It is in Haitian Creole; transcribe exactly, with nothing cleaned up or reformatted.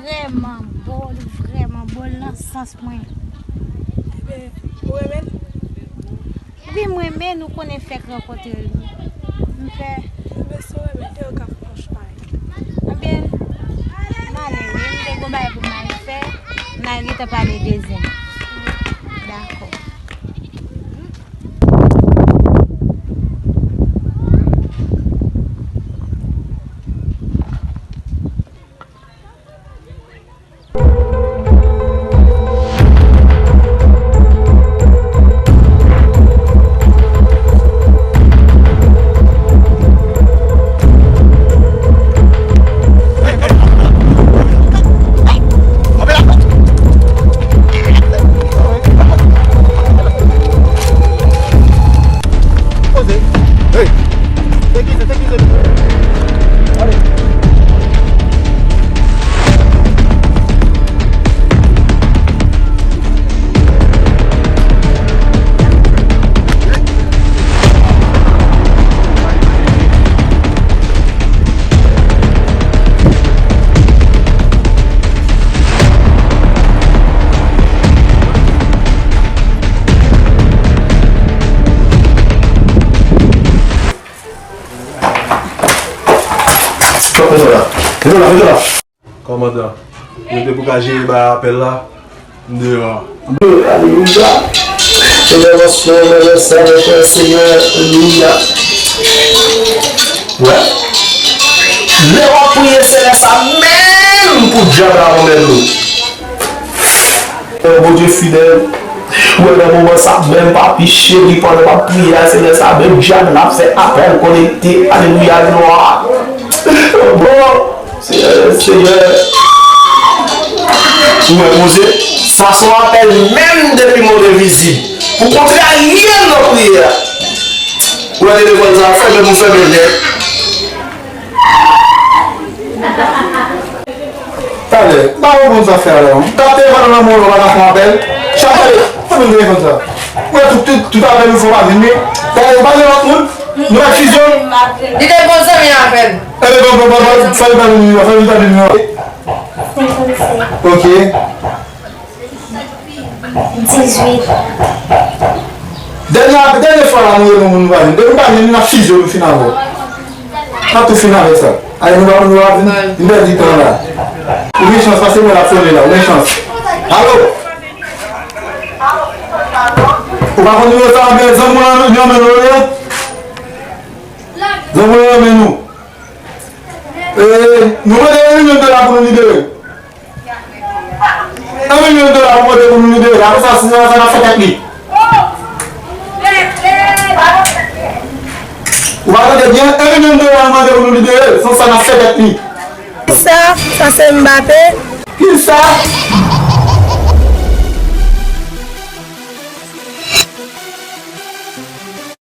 Vrèman bo, li vrèman bo, l nan sans mwen. Ebyen, ou renmen l? Wi, m renmen l, ou konnen fèk rankontre l. M fè. Ebyen, si w renmen l, te yo ka fè yon chwa. Ebyen, m ale, wi, m te gon bagay pou m al fè, m al gentan pale de zen. Dakò. Poze. Hey. Degize, degize. Ale. Chòp, mete la. Mete la, mete la. Kòmandan, nou te pou ka jere ba apèl la, m deyò a. Alelouya. Elevasyon, elevasyon, Senyè, alelouya. Wè. Lè w ap priye, se lè sa menm pou dyab la konbèt ou. Yon Bondye fidèl. Ou wè nan moman sa menm, papi cheri, pandan m ap priye a, se lè sa menm dyab la fè apèl konekte. Alelouya, glwa. Bon, Senyè, Senyè. Ou wè, poze. Sa se yon apèl menm depi move vizib. Pou kontrarye l nan priyè a. Ou wè telefòn sa, fèmen pou fèmen l nèt. Talè, m pa konprann sa fè a la non. M t ap telefòn nan mwen, ou pa ka fè apèl. Chak talè, fè m telefòn sa. Ou wè tout, tout, tout apèl ou fè w pa vin wi. Talè, ou pa gen lòt moun? Nou mèt fizyon. Li te gon zanmi avè l. Ebyen, bon, bon, bon, bon, fè li pa vin wi, fè li pa vin wi. Ok. Dizuit. Dènye, dènye fwa la nou rele yon moun nou pa vin. Depi nou pa vin, nou ap fizye nou fin avè w. Nou ap tou fin avèk sa. Ay, nou pa, nou pa vin, nou pèdi tan la. Ou gen chans, paske mwen ap sone la, ou gen chans. Alo? Ou pa konn nimewo sa, men zanmi w nan men nou ye? Zanmi w nan men nou. E, nou mande yon milyon dola pou nou libere. Yon milyon dola pou mande pou nou libere. Apre sa, si se pa sa, n ap fè tèt li. Ou pa tande byen? Yon milyon dola nou mande pou nou libere. San sa, n ap fè tèt li. Kisa? Sa se Mbappé? Kisa?